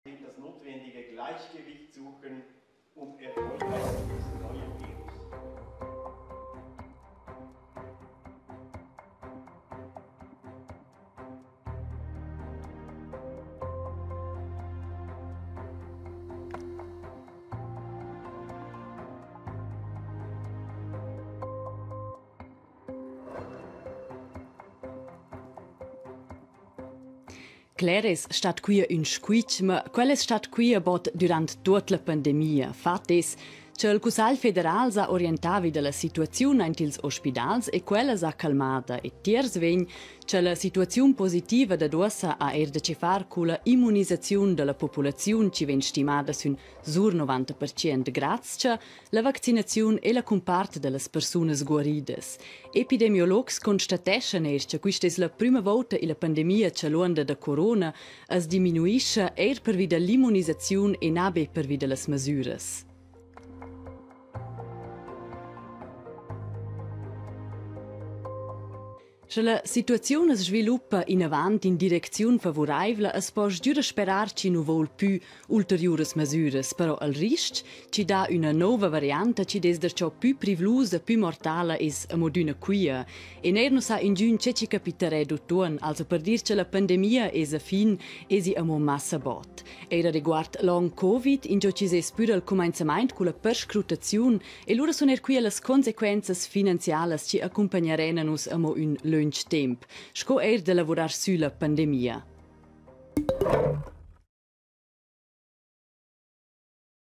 Das notwendige Gleichgewicht suchen, um erfolgreich diesen neuen Virus. Cler es stat quia ün squitsch, ma quel es stat quia bod dürant tuot la pandemia. Fat es cha'l Cussagl federal s'ha orientà vi da la situaziun aint ils ospidals e quella s'ha calmada e tiers vegn cha la situaziun positiva dad uossa ha eir da chefar culla immunisaziun da la populaziun chi vegn stimada sün sur 90% grazcha la vaccinaziun e la cumpart da las persunas guaridas. Epidemiologs constateschan eir cha quista es la prüma vouta illa pandemia cha l'uonda da corona as diminuischa eir pervi da l'immunisaziun e na be pervi da las masüras. Sche la situaziun as sviluppa inavant in direcziun favuraivla, as po sgüra sperar chi nu voul pü ulteriuras masüras, però al ristg chi dà üna nouva varianta chi'd es darcho pü privlusa, pü mortala es amo adüna quia. E neir nu sa ingün che chi capitarè d'utuon, also per dir cha la pandemia es a fin, esi amo massa bod. Eir a reguard long Covid, ingio chi s'es pür al cumainzamaint culla perscrutaziun E lura sun eir quia las consequenzas finanzialas chi accumpagnaran a nus amo ün lönch temp, sco eir da lavurar sülla pandemia.